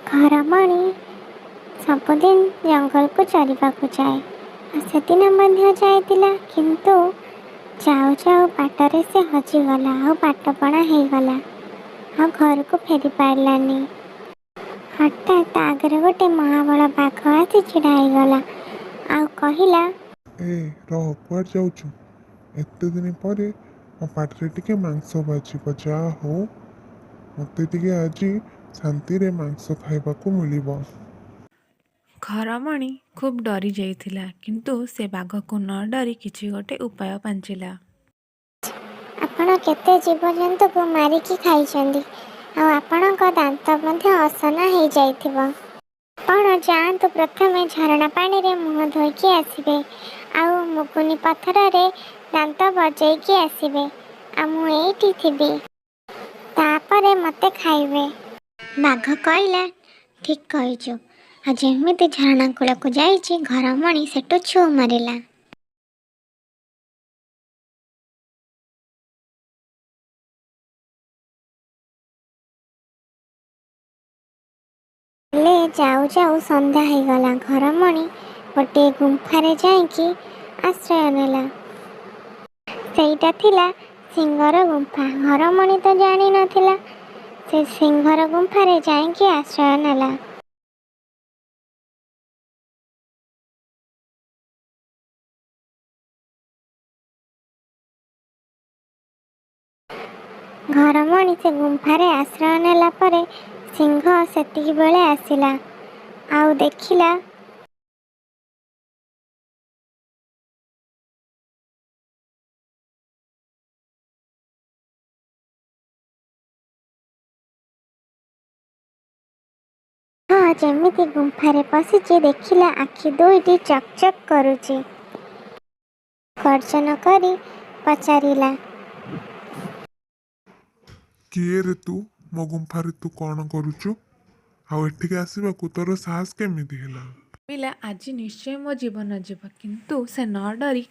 ଘରମଣି ସବୁଦିନ ଜଙ୍ଗଲକୁ ଚରିବାକୁ ଯାଏ, ଆଉ ସେଦିନ ମଧ୍ୟ ଯାଇଥିଲା। କିନ୍ତୁ ଯାଉ ଯାଉ ବାଟରେ ସେ ହଜିଗଲା ଆଉ ବାଟବଣା ହେଇଗଲା, ଆଉ ଘରକୁ ଫେରି ପାରିଲାନି। ହଠାତ୍ ତା ଆଗରେ ଗୋଟେ ମହାବଳ ବାଘ ଆସି ଛିଡ଼ା ହେଇଗଲା ଆଉ କହିଲା, ଏ ରହ, କୁଆଡ଼େ ଯାଉଛୁ? ଏତେ ଦିନ ପରେ ମୋ ପାଟିରେ ଟିକେ ମାଂସ ବାଜିବ। ଯାହା ହଉ, ମୋତେ ଟିକେ ଆଜି ଶାନ୍ତିରେ ମାଂସ ଖାଇବାକୁ ମିଳିବ। ଘରମଣି ଖୁବ୍ ଡରି ଯାଇଥିଲା, କିନ୍ତୁ ସେ ବାଘକୁ ନ ଡରି କିଛି ଗୋଟେ ଉପାୟ ପାଞ୍ଚିଲା। ଆପଣ କେତେ ଜୀବଜନ୍ତୁକୁ ମାରିକି ଖାଇଛନ୍ତି, ଆଉ ଆପଣଙ୍କ ଦାନ୍ତ ମଧ୍ୟ ଅସନା ହେଇଯାଇଥିବ। ଆପଣ ଯାଆନ୍ତୁ, ପ୍ରଥମେ ଝରଣା ପାଣିରେ ମୁହଁ ଧୋଇକି ଆସିବେ ଆଉ ମୁଗୁନି ପଥରରେ ଦାନ୍ତ ବଜେଇକି ଆସିବେ, ଆଉ ମୁଁ ଏଇଠି ଥିବି। ତାପରେ ମୋତେ ଖାଇବେ। ବାଘ କହିଲା, ଠିକ୍ କହିଛୁ। ଆଉ ଯେମିତି ଝରଣା କୂଳକୁ ଯାଇଛି, ଘରମଣି ସେଠୁ ଛୁ ମାରିଲା। ହେଲେ ଯାଉ ଯାଉ ସନ୍ଧ୍ୟା ହେଇଗଲା। ଘରମଣି ଗୋଟିଏ ଗୁମ୍ଫାରେ ଯାଇକି ଆଶ୍ରୟ ନେଲା। ସେଇଟା ଥିଲା ସିଂହର ଗୁମ୍ଫା। ଘରମଣି ତ ଜାଣିନଥିଲା। ସେ ସିଂହର ଗୁମ୍ଫାରେ ଯାଇକି ଆଶ୍ରୟ ନେଲା। ଘରମଣି ସେ ଗୁମ୍ଫାରେ ଆଶ୍ରୟ ନେଲା ପରେ ସିଂହ ସେତିକି ବେଳେ ଆସିଲା ଆଉ ଦେଖିଲା। ହଁ, ଯେମିତି ଗୁମ୍ଫାରେ ପଶିଛି, ଦେଖିଲା ଆଖି ଦୁଇଟି ଚକ୍ ଚକ୍ କରୁଛି। ଗର୍ଜନ କରି ପଚାରିଲା, କିଏ ରେ ତୁ? ମୋ ଗୁମ୍ଫାରେ ତୁ କ'ଣ କରୁଛୁ? ଆଉ ଏଠିକି ଆସିବାକୁ ତୋର ସାହସ କେମିତି ହେଲା? ଭାବିଲା, ଆଜି ନିଶ୍ଚୟ ମୋ ଜୀବନ ଯିବ। କିନ୍ତୁ ସେ ନ ଡରି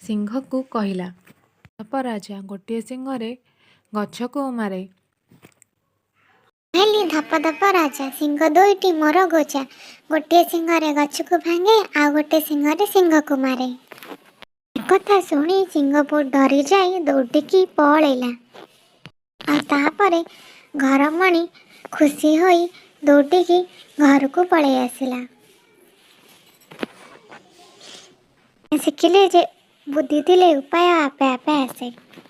ସିଂହକୁ କହିଲା, ଧପ ରାଜା, ଗୋଟିଏ ଶିଙ୍ଗରେ ଗଛକୁ ମାରେ। ହେଲି ଧପ ଧପ ରାଜା, ଶିଙ୍ଗ ଦୁଇଟି ମୋର ଗୋଜା। ଗୋଟିଏ ଶିଙ୍ଗରେ ଗଛକୁ ଭାଙ୍ଗେ, ଆଉ ଗୋଟେ ଶିଙ୍ଗରେ ସିଂହକୁ ମାରେ। ଏକଥା ଶୁଣି ସିଂହ ବହୁତ ଡରିଯାଇ ଦୌଡ଼ିକି ପଳେଇଲା। ଆଉ ତାପରେ ଘରମଣି ଖୁସି ହୋଇ ଦୌଡ଼ିକି ଘରକୁ ପଳେଇ ଆସିଲା। ଶିଖିଲେ ଯେ ବୁଦ୍ଧି ଥିଲେ ଉପାୟ ଆପେ ଆପେ ଆସେ।